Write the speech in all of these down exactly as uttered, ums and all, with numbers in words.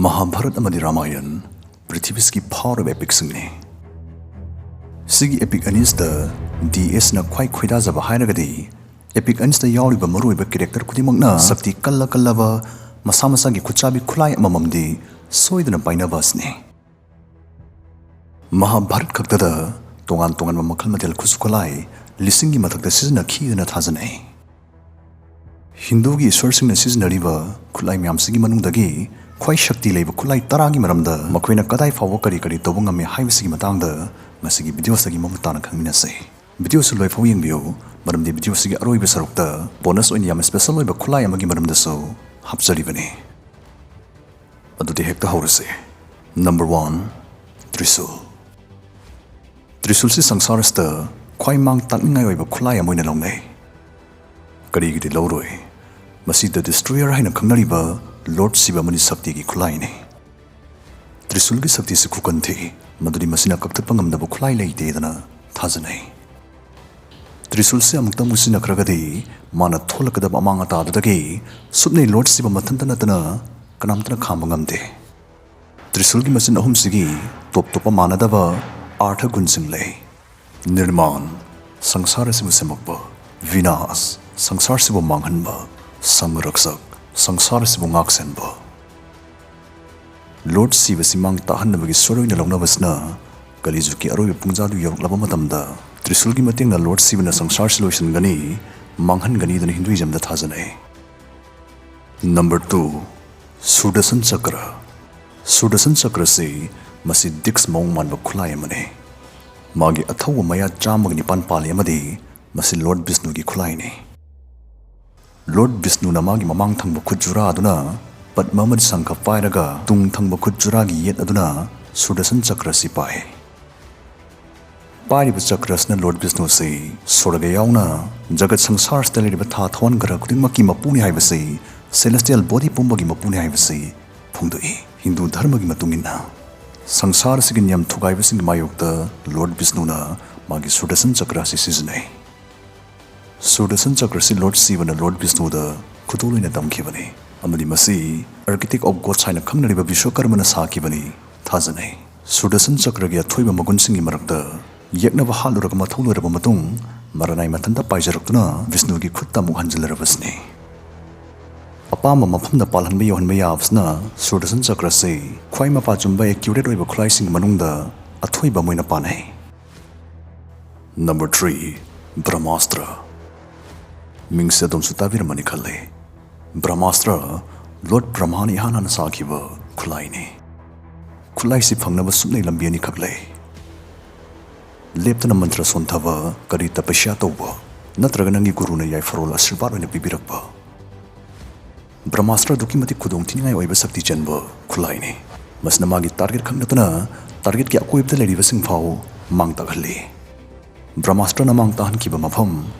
ꯃꯍꯥꯚꯥꯔꯠ ꯑꯃꯗꯤ ꯔꯥꯃꯥꯌꯟ ꯄ꯭ꯔꯤꯊꯤꯕꯤꯁꯤꯒꯤ ꯐꯥꯎꯔꯕ ꯑꯦꯄꯤꯛꯁꯤꯡꯅꯤ꯫ ꯁꯤꯒꯤ ꯑꯦꯄꯤꯛ ꯑꯅꯤꯁꯤꯗ ꯗꯤ ꯑꯦꯁꯅ ꯈ꯭ꯋꯥꯏ ꯈꯣꯏꯗꯥꯖꯕ ꯍꯥꯏꯔꯒꯗꯤ ꯑꯦꯄꯤꯛ ꯑꯅꯤꯁꯤꯗ ꯌꯥꯎꯔꯤꯕ ꯃꯔꯨꯑꯣꯏꯕ ꯀꯦꯔꯦꯛꯇꯔ ꯈꯨꯗꯤꯡꯃꯛꯅ ꯁꯛꯇꯤ ꯀꯜꯂ ꯀꯜꯂꯕ ꯃꯁꯥ ꯃꯁꯥꯒꯤ ꯈꯨꯠꯆꯥꯕꯤ ꯈꯨꯠꯂꯥꯏ ꯑꯃꯃꯝꯗꯤ ꯁꯣꯏꯗꯅ ꯄꯥꯏꯅꯕ ꯑꯁꯤꯅꯤ꯫ ꯃꯍꯥꯚꯥꯔꯠ ꯈꯛꯇꯗ ꯇꯣꯉꯥꯟ ꯇꯣꯉꯥꯟꯕ ꯃꯈꯜ ꯃꯊꯦꯜ ꯈꯨꯠꯁꯨ ꯈꯨꯠꯂꯥꯏ ꯂꯤꯁꯤꯡꯒꯤ ꯃꯊꯛꯇ ꯁꯤꯖꯤꯟꯅꯈꯤꯗꯅ ꯊꯥꯖꯅꯩ꯫ ꯍꯤꯟꯗꯨꯒꯤ ꯏꯁꯣꯔꯁꯤꯡꯅ ꯁꯤꯖꯤꯟꯅꯔꯤꯕ ꯈꯨꯠꯂꯥꯏ ꯃꯌꯥꯝꯁꯤꯒꯤ ꯃꯅꯨꯡꯗꯒꯤ ꯈ꯭ꯋꯥꯏ ꯁꯛꯇꯤ ꯂꯩꯕ ꯈꯨꯠꯂꯥꯏ ꯇꯔꯥꯒꯤ ꯃꯔꯝꯗ ꯃꯈꯣꯏꯅ ꯀꯗꯥꯏ ꯐꯥꯎꯕ ꯀꯔꯤ ꯀꯔꯤ ꯇꯧꯕ ꯉꯝꯃꯤ ꯍꯥꯏꯕꯁꯤꯒꯤ ꯃꯇꯥꯡꯗ ꯉꯁꯤꯒꯤ ꯚꯤꯗꯤꯑꯣꯁꯤꯗꯒꯤ ꯃꯃꯨꯠ ꯇꯥꯅ ꯈꯪꯃꯤꯟꯅꯁꯤ꯫ ꯚꯤꯗꯤꯑꯣꯁꯤ ꯂꯣꯏꯐꯥꯎ ꯌꯦꯡꯕꯤꯌꯨ, ꯃꯔꯝꯗꯤ ꯚꯤꯗꯤꯑꯣꯁꯤꯒꯤ ꯑꯔꯣꯏꯕ ꯁꯔꯨꯛꯇ ꯕꯣꯅꯁ ꯑꯣꯏꯅ ꯌꯥꯝꯅ ꯁ꯭ꯄꯦꯁꯦꯜ ꯑꯣꯏꯕ ꯈꯨꯠꯂꯥꯏ ꯑꯃꯒꯤ ꯃꯔꯝꯗꯁꯨ ꯍꯥꯞꯆꯔꯤꯕꯅꯤ꯫ ꯑꯗꯨꯗꯤ ꯍꯦꯛꯇ ꯍꯧꯔꯁꯤ꯫ ꯅꯝꯕꯔ ꯋꯥꯟ, ꯇ꯭ꯔꯤꯁꯨꯜ꯫ ꯇ꯭ꯔꯤꯁꯨꯜꯁꯤ ꯁꯪꯁꯥꯔꯁꯤꯗ ꯈ꯭ꯋꯥꯏ ꯃꯥꯡ ꯇꯥꯛꯅꯤꯡꯉꯥꯏ ꯑꯣꯏꯕ ꯈꯨꯠꯂꯥꯏ ꯑꯃ ꯑꯣꯏꯅ ꯂꯧꯅꯩ꯫ ꯀꯔꯤꯒꯤꯗꯤ ꯂꯧꯔꯣꯏ? ꯃꯁꯤ ꯗ ꯗꯤꯁꯇ꯭ꯔꯣꯌꯔ ꯍꯥꯏꯅ ꯈꯪꯅꯔꯤꯕ ꯂꯣꯔꯗ ꯁꯤꯕ ꯑꯃꯅꯤ ꯁꯛꯇꯤꯒꯤ ꯈꯨꯠꯂꯥꯏꯅꯤ꯫ ꯇ꯭ꯔꯤꯁꯨꯜꯒꯤ ꯁꯛꯇꯤꯁꯤ ꯈꯨꯀꯟ ꯊꯤ, ꯃꯗꯨꯗꯤ ꯃꯁꯤꯅ ꯀꯛꯊꯠꯄ ꯉꯝꯗꯕ ꯈꯨꯠꯂꯥꯏ ꯂꯩꯇꯦꯗꯅ ꯊꯥꯖꯅꯩ꯫ ꯇ꯭ꯔꯤꯁꯨꯜꯁꯤ ꯑꯃꯨꯛꯇꯪꯕꯨ ꯁꯤꯖꯤꯟꯅꯈ꯭ꯔꯒꯗꯤ ꯃꯥꯅ ꯊꯣꯛꯂꯛꯀꯗꯕ ꯑꯃꯥꯡ ꯑꯇꯥꯗꯨꯗꯒꯤ ꯁꯨꯞꯅꯩ ꯂꯣꯔꯗ ꯁꯤꯕ ꯃꯊꯟꯇ ꯅꯠꯇꯅ ꯀꯅꯥꯝꯇꯅ ꯈꯥꯝꯕ ꯉꯝꯗꯦ꯫ ꯇ꯭ꯔꯤꯁꯨꯜꯒꯤ ꯃꯆꯤꯟ ꯑꯍꯨꯝꯁꯤꯒꯤ ꯇꯣꯞ ꯇꯣꯞꯄ ꯃꯥꯟꯅꯗꯕ ꯑꯥꯔꯊ ꯒꯨꯟꯁꯤꯡ ꯂꯩ꯫ ꯅꯤꯔꯃꯥꯟ, ꯁꯪꯁꯥꯔ ꯑꯁꯤꯕꯨ ꯁꯦꯝꯃꯛꯄ꯫ ꯚꯤꯅꯥꯁ, ꯁꯪꯁꯥꯔꯁꯤꯕꯨ ꯃꯥꯡꯍꯟꯕ꯫ ꯁꯪꯔꯛꯁꯛ, ꯁꯪꯁꯥꯔꯁꯤꯕꯨ ꯉꯥꯛꯁꯦꯟꯕ꯫ ꯂꯣꯔꯗ ꯁꯤꯕꯁꯤ ꯃꯥꯡ ꯇꯥꯛꯍꯟꯅꯕꯒꯤ ꯁꯣꯔ ꯑꯣꯏꯅ ꯂꯧꯅꯕꯁꯤꯅ ꯀꯂꯤꯖꯨꯒꯀꯤ ꯑꯔꯣꯏꯕ ꯄꯨꯡꯖꯥꯗꯨ ꯌꯧꯔꯛꯂꯕ ꯃꯇꯝꯗ ꯇ꯭ꯔꯤꯁꯨꯜꯒꯤ ꯃꯇꯦꯡꯅ ꯂꯣꯔꯗ ꯁꯤꯕꯅ ꯁꯪꯁꯥꯔꯁꯤ ꯂꯣꯏꯁꯤꯟꯒꯅꯤ, ꯃꯥꯡꯍꯟꯒꯅꯤꯗꯅ ꯍꯤꯟꯗꯨꯏꯖꯝꯗ ꯊꯥꯖꯅꯩ꯫ Number two, Sudarshan Chakra. ꯁꯨꯗꯔꯁꯟ ꯆꯀ꯭ꯔꯁꯤ ꯃꯁꯤ ꯗꯤꯛꯁ ꯃꯑꯣꯡ ꯃꯥꯟꯕ ꯈꯨꯠꯂꯥꯏ ꯑꯃꯅꯤ꯫ ꯃꯥꯒꯤ ꯑꯊꯧꯕ ꯃꯌꯥ ꯆꯥꯝꯃꯒ ꯅꯤꯄꯥꯟ ꯄꯥꯜꯂꯤ ꯑꯃꯗꯤ ꯃꯁꯤ ꯂꯣꯔꯗ ꯕꯤꯁꯅꯨꯒꯤ ꯈꯨꯠꯂꯥꯏꯅꯤ꯫ ꯂꯣꯔꯗ ꯕꯤꯁꯅꯨꯅ ꯃꯥꯒꯤ ꯃꯃꯥꯡ ꯊꯪꯕ ꯈꯨꯠ ꯖꯨꯔꯥ ꯑꯗꯨꯅ ꯄꯗꯃ ꯑꯃꯗꯤ ꯁꯪꯈ ꯄꯥꯏꯔꯒ ꯇꯨꯡ ꯊꯪꯕ ꯈꯨꯠ ꯖꯨꯔꯥꯒꯤ ꯌꯦꯠ ꯑꯗꯨꯅ ꯁꯨꯗꯔꯁꯟ ꯆꯀ꯭ꯔꯁꯤ ꯄꯥꯏ꯫ ꯄꯥꯏꯔꯤꯕ ꯆꯀ꯭ꯔꯁꯤꯅ ꯂꯣꯔꯗ ꯕꯤꯁꯅꯨꯁꯤ ꯁꯣꯔꯒ ꯌꯥꯎꯅ ꯖꯒꯠ ꯁꯪꯁꯥꯔꯁꯤꯗ ꯂꯩꯔꯤꯕ ꯊꯥ ꯊꯋꯥꯟꯈꯔ ꯈꯨꯗꯤꯡꯃꯛꯀꯤ ꯃꯄꯨꯅꯤ ꯍꯥꯏꯕꯁꯤ, ꯁꯦꯂꯦꯁꯇꯤꯌꯦꯜ ꯕꯣꯗꯤ ꯄꯨꯝꯕꯒꯤ ꯃꯄꯨꯅꯤ ꯍꯥꯏꯕꯁꯤ ꯐꯣꯡꯗꯣꯛꯏ꯫ ꯍꯤꯟꯗꯨ ꯙꯔꯃꯒꯤ ꯃꯇꯨꯡ ꯏꯟꯅ ꯁꯪꯁꯥꯔ ꯑꯁꯤꯒꯤ ꯅꯤꯌꯝ ꯊꯨꯒꯥꯏꯕꯁꯤꯡꯒꯤ ꯃꯥꯌꯣꯛꯇ ꯂꯣꯔꯗ ꯕꯤꯁꯅꯨꯅ ꯃꯥꯒꯤ ꯁꯨꯗꯔꯁꯟ ꯆꯀ꯭ꯔ ꯑꯁꯤ ꯁꯤꯖꯤꯟꯅꯩ꯫ ꯁꯨꯗꯔꯁꯟ ꯆꯀ꯭ꯔꯁꯤ ꯂꯣꯔꯗ ꯁꯤꯕꯅ ꯂꯣꯔꯗ ꯕꯤꯁꯅꯨꯗ ꯈꯨꯗꯣꯜ ꯑꯣꯏꯅ ꯇꯝꯈꯤꯕꯅꯤ꯫ ꯑꯃꯗꯤ ꯃꯁꯤ Architect of Gods ꯍꯥꯏꯅ ꯈꯪꯅꯔꯤꯕ ꯕꯤꯁ꯭ꯋꯀꯔꯃꯅ ꯁꯥꯈꯤꯕꯅꯤ ꯊꯥꯖꯅꯩ꯫ ꯁꯨꯗꯔꯁꯟ ꯆꯀ꯭ꯔꯒꯤ ꯑꯊꯣꯏꯕ ꯃꯒꯨꯟꯁꯤꯡꯒꯤ ꯃꯔꯛꯇ ꯌꯦꯛꯅꯕ ꯍꯥꯠꯂꯨꯔꯒ ꯃꯊꯧ ꯂꯣꯏꯔꯕ ꯃꯇꯨꯡ, ꯃꯔꯥꯅꯥꯏ ꯃꯊꯟꯇ ꯄꯥꯏꯖꯔꯛꯇꯨꯅ ꯕꯤꯁꯅꯨꯒꯤ ꯈꯨꯠꯇ ꯑꯃꯨꯛ ꯍꯟꯖꯤꯜꯂꯔꯕꯁꯤꯅꯤ꯫ ꯑꯄꯥꯝꯕ ꯃꯐꯝꯗ ꯄꯥꯜꯍꯟꯕ ꯌꯧꯍꯟꯕ ꯌꯥꯕꯁꯤꯅ ꯁꯨꯗꯔꯁꯟ ꯆꯀ꯭ꯔꯁꯤ ꯈ꯭ꯋꯥꯏ ꯃꯄꯥ ꯆꯨꯝꯕ accurate ꯑꯣꯏꯕ ꯈꯨꯠꯂꯥꯏꯁꯤꯡꯒꯤ ꯃꯅꯨꯡꯗ ꯑꯊꯣꯏꯕ ꯑꯃ ꯑꯣꯏꯅ ꯄꯥꯅꯩ꯫ Number three, ꯕ꯭ꯔꯍꯃꯥꯁꯇ꯭ꯔ꯫ ꯃꯤꯡꯁꯦ ꯑꯗꯣꯝꯁꯨ ꯇꯥꯕꯤꯔꯝꯃꯅꯤ ꯈꯜꯂꯤ꯫ ꯕ꯭ꯔꯍꯃꯥꯁꯇ꯭ꯔ Lord ꯕ꯭ꯔꯍꯃꯥꯅ ꯏꯍꯥꯟ ꯍꯥꯟꯅ ꯁꯥꯈꯤꯕ ꯈꯨꯠꯂꯥꯏꯅꯤ꯫ ꯈꯨꯠꯂꯥꯏꯁꯤ ꯐꯪꯅꯕ ꯁꯨꯞꯅꯩ ꯂꯝꯕꯤ ꯑꯅꯤꯈꯛ ꯂꯩ꯫ ꯂꯦꯞꯇꯅ ꯃꯟꯇ꯭ꯔ ꯁꯣꯟꯊꯕ, ꯀꯔꯤ ꯇꯄꯁ꯭ꯌꯥ ꯇꯧꯕ, ꯅꯠꯇ꯭ꯔꯒ ꯅꯪꯒꯤ ꯒꯨꯔꯨꯅ ꯌꯥꯏꯐꯔꯣꯜ ꯑꯥꯁꯤꯔꯕꯥꯗ ꯑꯣꯏꯅ ꯄꯤꯕꯤꯔꯛꯄ꯫ ꯕ꯭ꯔꯍꯃꯥꯁꯇ꯭ꯔ ꯑꯗꯨꯛꯀꯤ ꯃꯇꯤꯛ ꯈꯨꯗꯣꯡ ꯊꯤꯅꯤꯡꯉꯥꯏ ꯑꯣꯏꯕ ꯁꯛꯇꯤ ꯆꯦꯟꯕ ꯈꯨꯠꯂꯥꯏꯅꯤ꯫ ꯃꯁꯤꯅ ꯃꯥꯒꯤ target ꯈꯛ ꯅꯠꯇꯅ targetꯀꯤ ꯑꯀꯣꯏꯕꯗ ꯂꯩꯔꯤꯕꯁꯤꯡ ꯐꯥꯎ ꯃꯥꯡ ꯇꯥꯛꯍꯜꯂꯤ꯫ ꯕ꯭ꯔꯍꯃꯥꯁꯇ꯭ꯔꯅ ꯃꯥꯡ ꯇꯥꯍꯟꯈꯤꯕ ꯃꯐꯝ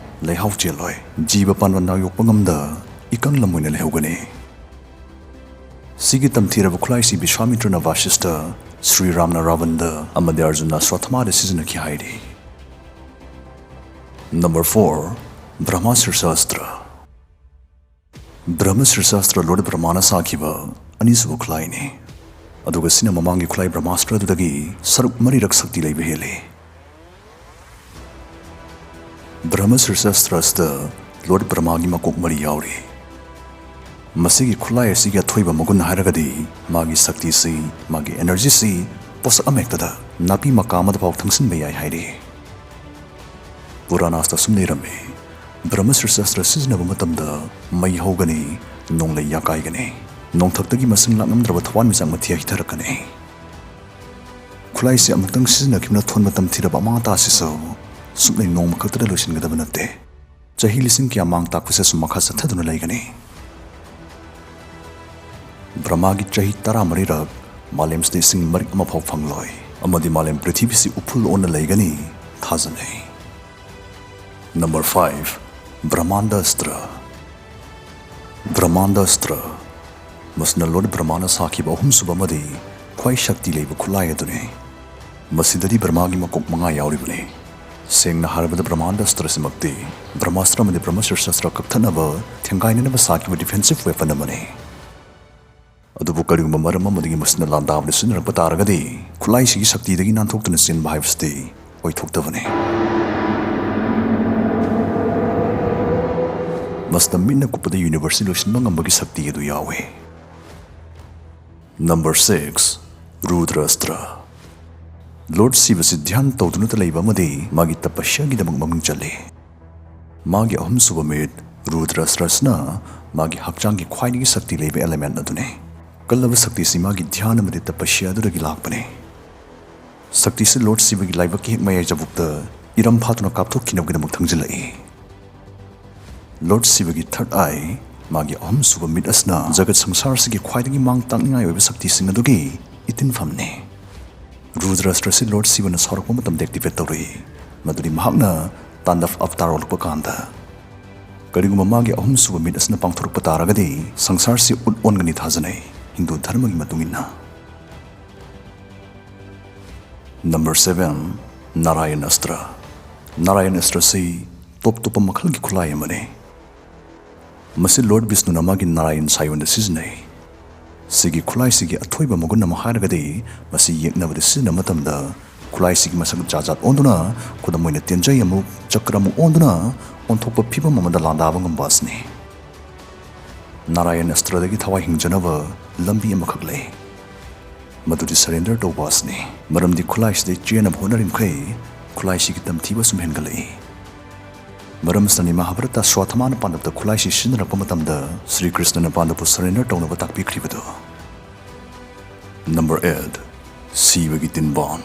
ꯂꯩꯍꯥꯎ ꯆꯦꯜꯂꯣꯏ꯫ ꯖꯤꯕ ꯄꯥꯟꯕ ꯅꯥꯌꯣꯛꯄ ꯉꯝꯗ ꯏꯀꯪ ꯂꯝ ꯑꯣꯏꯅ ꯂꯩꯍꯧꯒꯅꯤ꯫ ꯁꯤꯒꯤ ꯇꯝꯊꯤꯔꯕ ꯈꯨꯠꯂꯥꯏꯁꯤ ꯕꯤꯁ꯭ꯋꯥꯃꯤꯇ꯭ꯔꯅ ꯚꯥꯁꯤꯁꯇ, ꯁ꯭ꯔꯤ ꯔꯥꯝꯅ ꯔꯥꯕꯟꯗ ꯑꯃꯗꯤ ꯑꯔꯖꯨꯟꯅ ꯑꯁ꯭ꯋꯠꯊꯃꯥꯗ ꯁꯤꯖꯤꯟꯅꯈꯤ ꯍꯥꯏꯔꯤ꯫ Number four, ꯕ꯭ꯔꯍꯃ ꯁꯤꯔꯁꯥꯁꯇ꯭ꯔ꯫ ꯕ꯭ꯔꯍꯃ ꯁꯤꯔꯁꯥꯁꯇ꯭ꯔ Lord ꯕ꯭ꯔꯍꯃꯥꯅ ꯁꯥꯈꯤꯕ ꯑꯅꯤꯁꯨꯕ ꯈꯨꯠꯂꯥꯏꯅꯤ꯫ ꯑꯗꯨꯒ ꯁꯤꯅ ꯃꯃꯥꯡꯒꯤ ꯈꯨꯠꯂꯥꯏ ꯕ꯭ꯔꯍꯃꯥꯁꯇ꯭ꯔ ꯑꯗꯨꯗꯒꯤ ꯁꯔꯨꯛ ꯃꯔꯤꯔꯛ ꯁꯛꯇꯤ ꯂꯩꯕ ꯍꯦꯜꯂꯤ꯫ ꯕ꯭ꯔꯍꯃ ꯁꯤꯔꯁꯥꯁꯇ꯭ꯔ ꯑꯁꯤꯗ Lord ꯕ꯭ꯔꯍꯃꯥꯒꯤ ꯃꯀꯣꯛ ꯃꯔꯤ ꯌꯥꯎꯔꯤ꯫ ꯃꯁꯤꯒꯤ ꯈꯨꯠꯂꯥꯏ ꯑꯁꯤꯒꯤ ꯑꯊꯣꯏꯕ ꯃꯒꯨꯟ ꯍꯥꯏꯔꯒꯗꯤ ꯃꯥꯒꯤ ꯁꯛꯇꯤꯁꯤ, ꯃꯥꯒꯤ energyꯁꯤ ꯄꯣꯠꯁꯛ ꯑꯃꯍꯦꯛꯇꯗ, ꯅꯥꯄꯤ ꯃꯀꯥ ꯑꯃꯗ ꯐꯥꯎ ꯊꯪꯁꯤꯟꯕ ꯌꯥꯏ ꯍꯥꯏꯔꯤ꯫ ꯄꯨꯔꯥꯅꯥꯁꯇ ꯑꯁꯨꯝꯅ ꯏꯔꯝꯃꯤ, ꯕ꯭ꯔꯍꯃ ꯁꯤꯔꯁꯥꯁꯇ꯭ꯔ ꯁꯤꯖꯤꯟꯅꯕ ꯃꯇꯝꯗ ꯃꯩ ꯍꯧꯒꯅꯤ, ꯅꯣꯡꯂꯩ ꯌꯥꯀꯥꯏꯒꯅꯤ, ꯅꯣꯡꯊꯛꯇꯒꯤ ꯃꯁꯤꯡ ꯂꯥꯛꯉꯝꯗ꯭ꯔꯕ ꯊꯋꯥꯟꯃꯤꯆꯥꯛ ꯃꯊꯤ ꯍꯩꯊꯔꯛꯀꯅꯤ꯫ ꯈꯨꯠꯂꯥꯏꯁꯤ ꯑꯃꯨꯛꯇꯪ ꯁꯤꯖꯤꯟꯅꯈꯤꯕꯅ ꯊꯣꯟꯕ ꯇꯝꯊꯤꯔꯕ ꯑꯃꯥꯡ ꯑꯇꯥ ꯑꯁꯤꯁꯨ ꯁꯨꯞꯅꯩ ꯅꯣꯡꯃ ꯈꯛꯇꯗ ꯂꯣꯏꯁꯤꯟꯒꯗꯕ ꯅꯠꯇꯦ꯫ ꯆꯍꯤ ꯂꯤꯁꯤꯡ ꯀꯌꯥ ꯃꯥꯡ ꯇꯥꯛꯄꯁꯦ ꯑꯁꯨꯝ ꯃꯈꯥ ꯆꯠꯊꯗꯨꯅ ꯂꯩꯒꯅꯤ꯫ ꯕ꯭ꯔꯍꯃꯥꯒꯤ ꯆꯍꯤ ꯇꯔꯥꯃꯔꯤꯔꯛ ꯃꯥꯂꯦꯝꯁꯤꯗ ꯏꯁꯤꯡ ꯃꯔꯤꯛ ꯑꯃꯐꯥꯎ ꯐꯪꯂꯣꯏ ꯑꯃꯗꯤ ꯃꯥꯂꯦꯝ ꯄ꯭ꯔꯤꯊꯤꯕꯤꯁꯤ ꯎꯐꯨꯜ ꯑꯣꯟꯅ ꯂꯩꯒꯅꯤ ꯊꯥꯖꯅꯩ꯫ Number five, ꯕ꯭ꯔꯍꯃꯥꯟꯗ ꯑꯁꯇ꯭ꯔ꯫ ꯕ꯭ꯔꯍꯃꯥꯟꯗ ꯑꯁꯇ꯭ꯔ, ꯃꯁꯤꯅ Lord ꯕ꯭ꯔꯍꯃꯥꯅ ꯁꯥꯈꯤꯕ ꯑꯍꯨꯝꯁꯨꯕ ꯑꯃꯗꯤ ꯈ꯭ꯋꯥꯏ ꯁꯛꯇꯤ ꯂꯩꯕ ꯈꯨꯠꯂꯥꯏ ꯑꯗꯨꯅꯤ꯫ ꯃꯁꯤꯗꯗꯤ ꯕ꯭ꯔꯍꯃꯥꯒꯤ ꯃꯀꯣꯛ ꯃꯉꯥ ꯌꯥꯎꯔꯤꯕꯅꯤ꯫ ꯁꯦꯡꯅ ꯍꯥꯏꯔꯕꯗ, ꯕ꯭ꯔꯍ꯭ꯃꯥꯟꯗ ꯑꯁꯇ꯭ꯔꯁꯤꯃꯛꯇꯤ ꯕ꯭ꯔꯍ꯭ꯃꯥꯁꯇ꯭ꯔ ꯑꯃꯗꯤ ꯕ꯭ꯔꯍ꯭ꯃꯁꯤꯔꯁ ꯑꯁꯇ꯭ꯔ ꯀꯛꯊꯠꯅꯕ, ꯊꯦꯡꯒꯥꯏꯅꯅꯕ ꯁꯥꯈꯤꯕ defensive weapon ꯑꯃꯅꯤ꯫ ꯑꯗꯨꯕꯨ ꯀꯔꯤꯒꯨꯝꯕ ꯃꯔꯝ ꯑꯃꯗꯒꯤ ꯃꯁꯤꯅ ꯂꯥꯟꯗꯥꯕꯗ ꯁꯤꯖꯤꯟꯅꯔꯛꯄ ꯇꯥꯔꯒꯗꯤ, ꯈꯨꯠꯂꯥꯏꯁꯤꯒꯤ ꯁꯛꯇꯤꯗꯒꯤ ꯅꯥꯟꯊꯣꯛꯇꯨꯅ ꯆꯦꯟꯕ ꯍꯥꯏꯕꯁꯤꯗꯤ ꯑꯣꯏꯊꯣꯛꯇꯕꯅꯤ꯫ ꯃꯁꯤꯗ ꯃꯤꯠꯅ ꯀꯨꯞꯄꯗ universe ꯂꯣꯏꯁꯤꯟꯕ ꯉꯝꯕꯒꯤ ꯁꯛꯇꯤ ꯑꯗꯨ ꯌꯥꯎꯏ꯫ Number six, Rudra ꯑꯁꯇ꯭ꯔ꯫ Lord ꯁꯤꯕꯁꯤ ꯙ꯭ꯌꯥꯟ ꯇꯧꯗꯨꯅꯇ ꯂꯩꯕ ꯑꯃꯗꯤ ꯃꯥꯒꯤ ꯇꯄꯁ꯭ꯌꯥꯒꯤꯗꯃꯛ ꯃꯃꯤꯡ ꯆꯠꯂꯤ꯫ ꯃꯥꯒꯤ ꯑꯍꯨꯝꯁꯨꯕ ꯃꯤꯠ ꯔꯨꯗ꯭ꯔ ꯑꯁꯇ꯭ꯔꯁꯤꯅ ꯃꯥꯒꯤ ꯍꯛꯆꯥꯡꯒꯤ ꯈ꯭ꯋꯥꯏꯗꯒꯤ ꯁꯛꯇꯤ ꯂꯩꯕ element ꯑꯗꯨꯅꯤ꯫ ꯀꯜꯂꯕ ꯁꯛꯇꯤꯁꯤ ꯃꯥꯒꯤ ꯙ꯭ꯌꯥꯟ ꯑꯃꯗꯤ ꯇꯄꯁ꯭ꯌꯥ ꯑꯗꯨꯗꯒꯤ ꯂꯥꯛꯄꯅꯤ꯫ ꯁꯛꯇꯤꯁꯤ Lord ꯁꯤꯕꯒꯤ ꯂꯥꯏꯕꯛꯀꯤ ꯍꯦꯛ ꯃꯌꯥꯏ ꯆꯕꯨꯛꯇ ꯏꯔꯝ ꯐꯥꯗꯨꯅ ꯀꯥꯞꯊꯣꯛꯈꯤꯅꯕꯒꯤꯗꯃꯛ ꯊꯪꯖꯤꯜꯂꯛꯏ꯫ Lord ꯁꯤꯕꯒꯤ third eye, ꯃꯥꯒꯤ ꯑꯍꯨꯝꯁꯨꯕ ꯃꯤꯠ ꯑꯁꯤꯅ ꯖꯒꯠ ꯁꯪꯁꯥꯔꯁꯤꯒꯤ ꯈ꯭ꯋꯥꯏꯗꯒꯤ ꯃꯥꯡ ꯇꯥꯛꯅꯤꯡꯉꯥꯏ ꯑꯣꯏꯕ ꯁꯛꯇꯤꯁꯤꯡ ꯑꯗꯨꯒꯤ ꯏꯇꯤꯟꯐꯝꯅꯤ꯫ ꯔꯨꯗ꯭ꯔ ꯑꯁꯇ꯭ꯔꯁꯤ Lord ꯁꯤꯕꯅ ꯁꯥꯎꯔꯛꯄ ꯃꯇꯝꯗ activate ꯇꯧꯔꯛꯏ, ꯃꯗꯨꯗꯤ ꯃꯍꯥꯛꯅ ꯇꯥꯟꯗꯕ ꯑꯕꯇꯥꯔ ꯑꯣꯜꯂꯛꯄ ꯀꯥꯟꯗ꯫ ꯀꯔꯤꯒꯨꯝꯕ ꯃꯥꯒꯤ ꯑꯍꯨꯝꯁꯨꯕ ꯃꯤꯠ ꯑꯁꯤꯅ ꯄꯥꯡꯊꯣꯔꯛꯄ ꯇꯥꯔꯒꯗꯤ, ꯁꯪꯁꯥꯔꯁꯤ ꯎꯠ ꯑꯣꯟꯒꯅꯤ ꯊꯥꯖꯅꯩ, ꯍꯤꯟꯗꯨ ꯙꯔꯃꯒꯤ ꯃꯇꯨꯡ ꯏꯟꯅ꯫ Number seven, Narayan ꯑꯁꯇ꯭ꯔ꯫ ꯅꯥꯔꯥꯌꯟ ꯑꯁꯇ꯭ꯔꯁꯤ ꯇꯣꯞ ꯇꯣꯞꯄ ꯃꯈꯜꯒꯤ ꯈꯨꯠꯂꯥꯏ ꯑꯃꯅꯤ꯫ ꯃꯁꯤ Lord ꯕꯤꯁꯅꯨꯅ ꯃꯥꯒꯤ ꯅꯥꯔꯥꯌꯟ ꯁꯥꯌꯣꯟꯗ ꯁꯤꯖꯤꯟꯅꯩ꯫ ꯁꯤꯒꯤ ꯈꯨꯠꯂꯥꯏꯁꯤꯒꯤ ꯑꯊꯣꯏꯕ ꯃꯒꯨꯟ ꯑꯃ ꯍꯥꯏꯔꯒꯗꯤ, ꯃꯁꯤ ꯌꯦꯛꯅꯕꯗ ꯁꯤꯖꯤꯟꯅꯕ ꯃꯇꯝꯗ ꯈꯨꯠꯂꯥꯏꯁꯤꯒꯤ ꯃꯁꯛ ꯖꯥꯠ ꯖꯥꯠ ꯑꯣꯟꯗꯨꯅ, ꯈꯨꯗꯝ ꯑꯣꯏꯅ ꯇꯦꯟꯖꯩ ꯑꯃꯨꯛ, ꯆꯀ꯭ꯔ ꯑꯃꯨꯛ ꯑꯣꯟꯗꯨꯅ ꯑꯣꯟꯊꯣꯛꯄ ꯐꯤꯕꯝ ꯑꯃꯗ ꯂꯥꯟꯗꯥꯕ ꯉꯝꯕ ꯑꯁꯤꯅꯤ꯫ ꯅꯥꯔꯥꯌꯟ ꯑꯁꯇ꯭ꯔꯗꯒꯤ ꯊꯋꯥꯏ ꯍꯤꯡꯖꯅꯕ ꯂꯝꯕꯤ ꯑꯃꯈꯛ ꯂꯩ, ꯃꯗꯨꯗꯤ surrender ꯇꯧꯕ ꯑꯁꯤꯅꯤ꯫ ꯃꯔꯝꯗꯤ ꯈꯨꯠꯂꯥꯏꯁꯤꯗ ꯆꯦꯟꯅꯕ ꯍꯣꯠꯅꯔꯤꯃꯈꯩ ꯈꯨꯠꯂꯥꯏꯁꯤꯒꯤ ꯇꯝꯊꯤꯕ ꯁꯨꯝ ꯍꯦꯟꯒꯠꯂꯛꯏ꯫ ꯃꯔꯝ ꯑꯁꯤꯅꯅꯤ ꯃꯍꯥꯚꯥꯔꯠꯇ ꯁ꯭ꯋꯥꯊꯃꯥꯅ ꯄꯥꯟꯗꯕꯗ ꯈꯨꯠꯂꯥꯏꯁꯤ ꯁꯤꯖꯤꯟꯅꯔꯛꯄ ꯃꯇꯝꯗ ꯁ꯭ꯔꯤ ꯀ꯭ꯔꯤꯁꯅꯅ ꯄꯥꯟꯗꯕꯄꯨ surrender ꯇꯧꯅꯕ ꯇꯥꯛꯄꯤꯈ꯭ꯔꯤꯕꯗꯨ꯫ Number eight, ꯁꯤꯕꯒꯤ ꯇꯤꯟꯕꯥꯟ꯫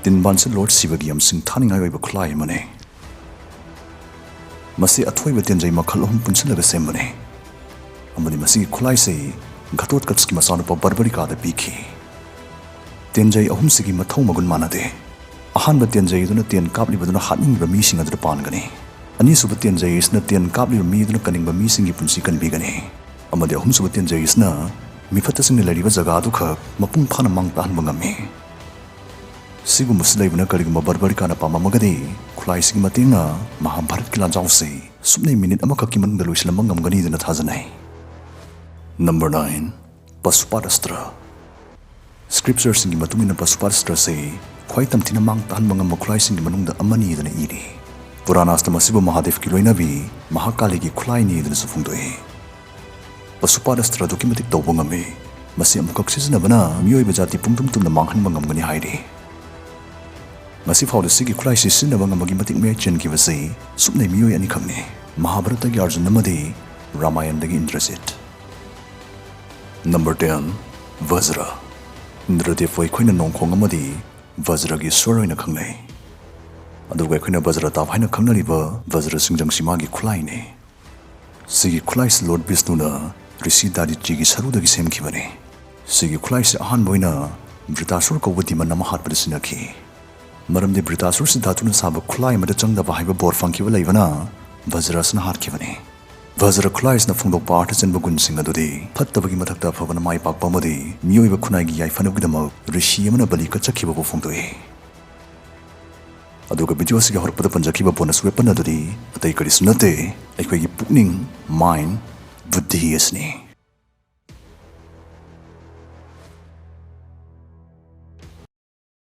ꯇꯤꯟꯕꯥꯟꯁꯤ Lord ꯁꯤꯕꯒꯤ ꯌꯥꯝ ꯁꯤꯡꯊꯥꯅꯤꯡꯉꯥꯏ ꯑꯣꯏꯕ ꯈꯨꯠꯂꯥꯏ ꯑꯃꯅꯤ꯫ ꯃꯁꯤ ꯑꯊꯣꯏꯕ ꯇꯦꯟꯖꯩ ꯃꯈꯜ ꯑꯍꯨꯝ ꯄꯨꯟꯁꯤꯜꯂꯒ ꯁꯦꯝꯕꯅꯤ, ꯑꯃꯗꯤ ꯃꯁꯤꯒꯤ ꯈꯨꯠꯂꯥꯏꯁꯤ ꯘꯇꯣꯠꯀꯆꯀꯤ ꯃꯆꯥꯅꯨꯄꯥ ꯕꯔꯕꯔꯤꯀꯥꯗ ꯄꯤꯈꯤ꯫ ꯇꯦꯟꯖꯩ ꯑꯍꯨꯝꯁꯤꯒꯤ ꯃꯊꯧ ꯃꯒꯨꯟ ꯃꯥꯟꯅꯗꯦ꯫ ꯑꯍꯥꯟꯕ ꯇꯦꯟꯖꯩ ꯑꯗꯨꯅ ꯇꯦꯟ ꯀꯥꯞꯂꯤꯕꯗꯨꯅ ꯍꯥꯠꯅꯤꯡꯂꯤꯕ ꯃꯤꯁꯤꯡ ꯑꯗꯨꯗ ꯄꯥꯟꯒꯅꯤ꯫ ꯑꯅꯤꯁꯨꯕ ꯇꯦꯟꯖꯩ ꯑꯁꯤꯅ ꯇꯦꯟ ꯀꯥꯞꯂꯤꯕ ꯃꯤ ꯑꯗꯨꯅ ꯀꯟꯅꯤꯡꯕ ꯃꯤꯁꯤꯡꯒꯤ ꯄꯨꯟꯁꯤ ꯀꯟꯕꯤꯒꯅꯤ꯫ ꯑꯃꯗꯤ ꯑꯍꯨꯝꯁꯨꯕ ꯇꯦꯟꯖꯩ ꯑꯁꯤꯅ ꯃꯤꯐꯠꯇꯁꯤꯡꯅ ꯂꯩꯔꯤꯕ ꯖꯒꯥ ꯑꯗꯨꯈꯛ ꯃꯄꯨꯡ ꯐꯥꯅ ꯃꯥꯡ ꯇꯥꯍꯟꯕ ꯉꯝꯃꯤ꯫ ꯁꯤꯒꯨꯝꯕꯁꯤ ꯂꯩꯕꯅ ꯀꯔꯤꯒꯨꯝꯕ ꯕꯔꯕꯔꯤꯀꯥꯅ ꯄꯥꯝꯂꯝꯃꯒꯗꯤ ꯈꯨꯠꯂꯥꯏꯁꯤꯒꯤ ꯃꯇꯦꯡꯅ ꯃꯍꯥꯚꯥꯔꯠꯀꯤ ꯂꯥꯟꯖꯥꯎꯁꯤ ꯁꯨꯞꯅꯩ ꯃꯤꯅꯤꯠ ꯑꯃꯈꯛꯀꯤ ꯃꯅꯨꯡꯗ ꯂꯣꯏꯁꯤꯜꯂꯝꯕ ꯉꯝꯒꯅꯤꯗꯅ ꯊꯥꯖꯅꯩ꯫ Number nine, ꯄꯁꯨꯄꯥꯠ ꯑꯁꯇ꯭ꯔ꯫ ꯁ꯭ꯀ꯭ꯔꯤꯞꯆꯔꯁꯤꯡꯒꯤ ꯃꯇꯨꯡ ꯏꯟꯅ ꯄꯁꯨꯄꯥꯠ ꯑꯁꯇ꯭ꯔꯁꯤ ꯈ꯭ꯋꯥꯏ ꯇꯝꯊꯤꯅ ꯃꯥꯡ ꯇꯥꯍꯟꯕ ꯉꯝꯕ ꯈꯨꯠꯂꯥꯏꯁꯤꯡꯒꯤ ꯃꯅꯨꯡꯗ ꯑꯃꯅꯤꯗꯅ ꯏꯔꯤ꯫ ꯄꯨꯔꯥꯟ ꯑꯁꯇ꯭ꯔ ꯑꯁꯤꯕꯨ ꯃꯍꯥꯗꯦꯕꯀꯤ ꯂꯣꯏꯅꯕꯤ ꯃꯍꯥꯀꯥꯂꯤꯒꯤ ꯈꯨꯠꯂꯥꯏꯅꯤꯗꯅꯁꯨ ꯐꯣꯡꯗꯣꯛꯏ꯫ ꯄꯁꯨꯄꯥꯠ ꯑꯁꯇ꯭ꯔ ꯑꯗꯨꯛꯀꯤ ꯃꯇꯤꯛ ꯇꯧꯕ ꯉꯝꯃꯤ꯫ ꯃꯁꯤ ꯑꯃꯨꯛꯈꯛ ꯁꯤꯖꯤꯟꯅꯕꯅ ꯃꯤꯑꯣꯏꯕ ꯖꯥꯇꯤ ꯄꯨꯝꯗꯨꯝ ꯇꯨꯝꯅ ꯃꯥꯡꯍꯟꯕ ꯉꯝꯒꯅꯤ ꯍꯥꯏꯔꯤ꯫ ꯉꯁꯤ ꯐꯥꯎꯗ ꯁꯤꯒꯤ ꯈꯨꯠꯂꯥꯏꯁꯤ ꯁꯤꯖꯤꯟꯅꯕ ꯉꯝꯕꯒꯤ ꯃꯇꯤꯛ ꯃꯌꯥꯏ ꯆꯦꯟꯈꯤꯕꯁꯤ ꯁꯨꯞꯅꯩ ꯃꯤꯑꯣꯏ ꯑꯅꯤꯈꯛꯅꯤ, ꯃꯍꯥꯚꯥꯔꯠꯇꯒꯤ ꯑꯔꯖꯨꯟ ꯑꯃꯗꯤ ꯔꯥꯃꯥꯌꯟꯗꯒꯤ ꯏꯟꯗ꯭ꯔꯖꯤꯠ꯫ Number ten, ꯚꯖ꯭ꯔ꯫ ꯏꯟꯗ꯭ꯔꯗꯦꯕꯄꯨ ꯑꯩꯈꯣꯏꯅ ꯅꯣꯡꯈꯣꯡ ꯑꯃꯗꯤ ꯚꯖ꯭ꯔꯒꯤ ꯁ꯭ꯋꯔ ꯑꯣꯏꯅ ꯈꯪꯅꯩ꯫ ꯑꯗꯨꯒ ꯑꯩꯈꯣꯏꯅ ꯚꯖ꯭ꯔ ꯇꯥꯞ ꯍꯥꯏꯅ ꯈꯪꯅꯔꯤꯕ ꯚꯖ꯭ꯔ ꯁꯤꯡꯖꯪꯁꯤ ꯃꯥꯒꯤ ꯈꯨꯠꯂꯥꯏꯅꯤ꯫ ꯁꯤꯒꯤ ꯈꯨꯠꯂꯥꯏꯁꯤ ꯂꯣꯔꯗ ꯕꯤꯁꯅꯨꯅ ꯔꯤꯁꯤ ꯗꯥꯗꯤꯆꯤꯒꯤ ꯁꯔꯨꯗꯒꯤ ꯁꯦꯝꯈꯤꯕꯅꯤ꯫ ꯁꯤꯒꯤ ꯈꯨꯠꯂꯥꯏꯁꯤ ꯑꯍꯥꯟꯕ ꯑꯣꯏꯅ ꯕ꯭ꯔꯤꯇꯥꯁꯨꯔ ꯀꯧꯕ ꯗꯤꯃꯟ ꯑꯃ ꯍꯥꯠꯄꯗ ꯁꯤꯖꯤꯟꯅꯈꯤ꯫ ꯃꯔꯝꯗꯤ ꯕ꯭ꯔꯤꯇꯥꯁꯨꯔ ꯁꯤꯙꯥꯇꯨꯅ ꯁꯥꯕ ꯈꯨꯠꯂꯥꯏ ꯑꯃꯗ ꯆꯪꯗꯕ ꯍꯥꯏꯕ ꯕꯣꯔ ꯐꯪꯈꯤꯕ ꯂꯩꯕꯅ ꯚꯖ꯭ꯔ ꯑꯁꯤꯅ ꯍꯥꯠꯈꯤꯕꯅꯤ꯫ ꯚꯖ꯭ꯔ ꯈꯨꯠꯂꯥꯏꯁꯤꯅ ꯐꯣꯡꯗꯣꯛꯄ ꯑꯥꯔꯊ ꯆꯦꯟꯕ ꯒꯨꯟꯁꯤꯡ ꯑꯗꯨꯗꯤ ꯐꯠꯇꯕꯒꯤ ꯃꯊꯛꯇ ꯑꯐꯕꯅ ꯃꯥꯏ ꯄꯥꯛꯄ ꯑꯃꯗꯤ ꯃꯤꯑꯣꯏꯕ ꯈꯨꯟꯅꯥꯏꯒꯤ ꯌꯥꯏꯐꯅꯕꯒꯤꯗꯃꯛ ꯔꯤꯁꯤ ꯑꯃꯅ ꯕꯂꯤ ꯀꯠꯆꯈꯤꯕꯕꯨ ꯐꯣꯡꯗꯣꯛꯏ꯫ ꯑꯗꯨꯒ ꯚꯤꯗꯤꯑꯣ ꯑꯁꯤꯒꯤ ꯍꯧꯔꯛꯄꯗ ꯄꯟꯖꯈꯤꯕ ꯕꯣꯅꯁ ꯋꯦꯄꯟ ꯑꯗꯨꯗꯤ ꯑꯇꯩ ꯀꯔꯤꯁꯨ ꯅꯠꯇꯦ, ꯑꯩꯈꯣꯏꯒꯤ ꯄꯨꯛꯅꯤꯡ, ꯃꯥꯏꯟ, ꯕꯨꯗꯙꯤ ꯑꯁꯤꯅꯤ꯫